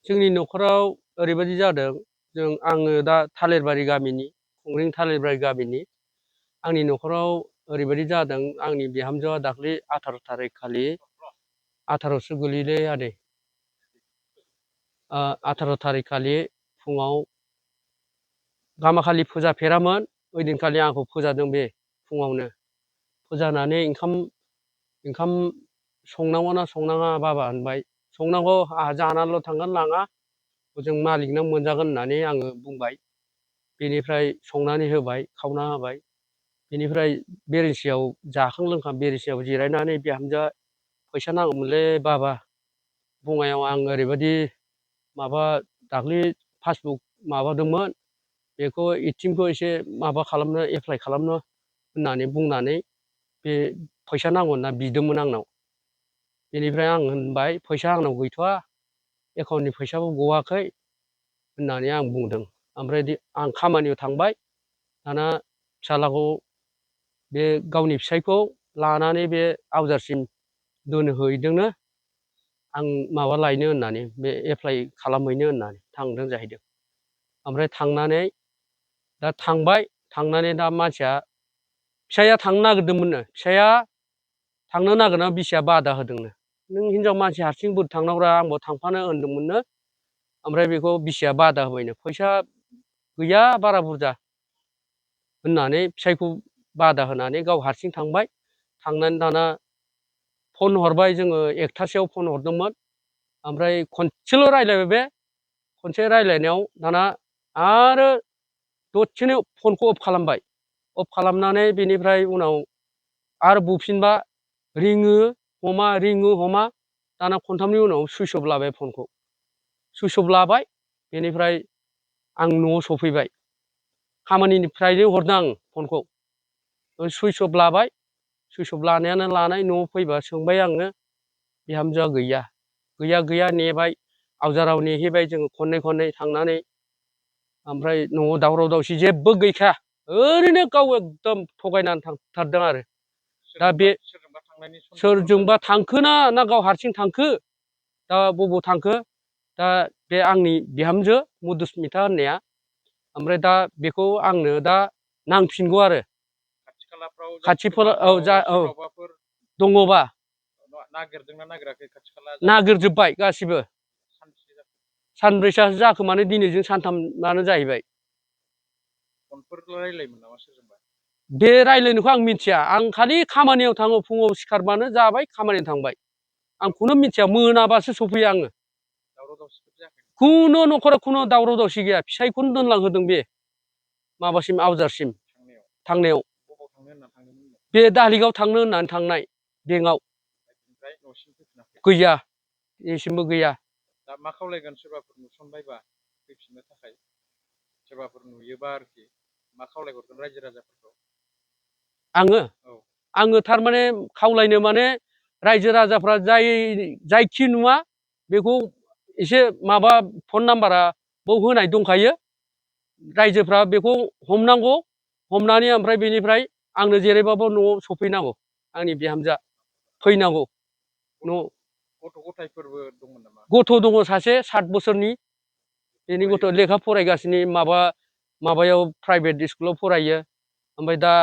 जोंनि न'खराव ओरैबायदि जादों आङो दा थालिरबारि गामिनि खुंग्रिं थालिरबारि गामिनि आंनि न'खराव ओरैबायदि जादों आंनि बिहामजोआ दाख्लै 18 थारिख खालि 18सो गोलैदों आदै 18 थारिख खालि फुङाव गामाखालि फोजाफेरामोन ओइदिनखालि आंखौ फोजादों बे फुङावनो फोजानानै ओंखाम संनांगौ ना संनाङा बाबा होनबाय संनांगौ आंहा जानानैल' थांगोन लाङा हजों मालिकनाव मोनजागोन होननानै आङो बुंबाय बेनिफ्राय संनानै होबाय खावना होबाय बेनिफ्राय बेरेन्सियाव जाखां लोंखां बेरेन्सियाव जिरायनानै बिहामजोआ फैसा नांगौमोनलै बाबा बङाइयाव आं ओरैबायदि माबा दाख्लै पासबुक माबादोंमोन बेखौ एटिएमखौ एसे माबा खालामनो एप्लाइ खालामनो होननानै बुंनानै बे फैसा नांगौ होनना बिदोंमोन आंनाव बेनिफ्राय आं होनबाय फैसा आंनाव गैथ'आ एकाउन्टनि फैसाबो गवाखै होननानै आं बुंदों ओमफ्राय आं खामानियाव थांबाय दाना फिसालाखौ बे गावनि फिसायखौ लानानै बे आवजारसिम दोनहैदोंनो आं माबा लायनो होननानै बे एप्लाइ खालामहैनो होननानै थांदों जाहैदों ओमफ्राय थांनानै दा थांबाय थांनानै दा मानसिया फिसाया थांनो नागिरदोंमोननो फिसाया थांनो नागिरना बिसिया बादा होदोंनो नों हिनजाव मानसि हारसिं बोरै थांनांगौरा आंबो थांफानो होनदोंमोननो ओमफ्राय बेखौ बिसिया बादा होबायनो फैसा गैया बारा बुरजा होननानै फिसायखौ बादा होनानै गाव हारसिं थांबाय थांनानै दाना फन हरबाय जोङो 1थासोआव फन हरदोंमोन ओमफ्राय खनसेल' रायलायबाय बे खनसे रायलायनायाव दाना आरो दसेनो फनखौ अफ खालामबाय अफ खालामनानै बेनिफ्राय उनाव आरो बुफिनबा रिङो हमा दाना खनथामनि उनाव सुइस अफ लाबाय फनखौ सुइस अफ लाबाय बेनिफ्राय आं न'आव सफैबाय खामानिनिफ्रायनो हरदों आं फनखौ सुइस अफ लाबाय सुइस अफ लानायानो लानाय न'आव फैबा सोंबाय आङो बिहामजोआ गैया नेबाय आवजाराव नेहैबाय जोङो खननै थांनानै ओमफ्राय न'आव दावराव दावसि जेबो गैखाया ओरैनो गाव एकदम थगायनानै थांथारदों आरो दा बे सोरजोंबा थांखोना ना गाव हारसिं थांखो दा बबाव थांखो दा बे आंनि बिहामजो मधुस्मिता होननाया ओमफ्राय दा बेखौ आंनो दा नांफिनगौ आरो खाथिफोराव औ दङबा नागिरजोब्बाय गासिबो सानब्रैसो जाखोमानो दिनैजों सानथामानो जाहैबाय बे रायलायनायखौ आं मिथिया आं खालि खामानियाव थाङो फुङाव सिखारबानो जाबाय खामानियाव थांबाय आं खुनु मिथिया मोनाबासो सफैयो आङो खुनु न'खराव खुनु दावराव दावसि गैया फिसायखौनो दोनलांहोदों बे माबासिम आवजारसिम थांनायाव बे दालिगाव थांनो होननानै थांनाय बेंकआव गैया एसिमबो गैया दा मा खावलायगोन सोरबाफोर नुसनबायबा फैफिननो थाखाय सोरबाफोर नुयोबा आरोखि मा खावलायहरगोन रायजो राजाफोरखौ आङो थारमाने खावलायनो माने रायजो राजाफ्रा जायखि नुवा बेखौ एसे माबा फन नाम्बारा बाव होनाय दंखायो रायजोफ्रा बेखौ हमनांगौ हमनानै ओमफ्राय बेनिफ्राय आंनो जेरैबाबो न'आव सफैनांगौ आंनि बिहामजोआ फैनांगौ गथ' गथायफोरबो दंमोन नामा गथ' दङ सासे 7 बोसोरनि बेनि गथ' लेखा फरायगासिनो माबायाव प्राइभेट स्कुलाव फरायो ओमफ्राय दा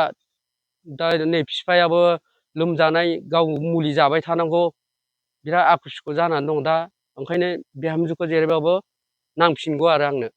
नै बिफायाबो लोमजानाय गाव मुलि जाबाय थानांगौ बिराद आखु सुखु जानानै दं दा ओंखायनो बिहामजोखौ जेरैबाबो नांफिनगौ आरो आंनो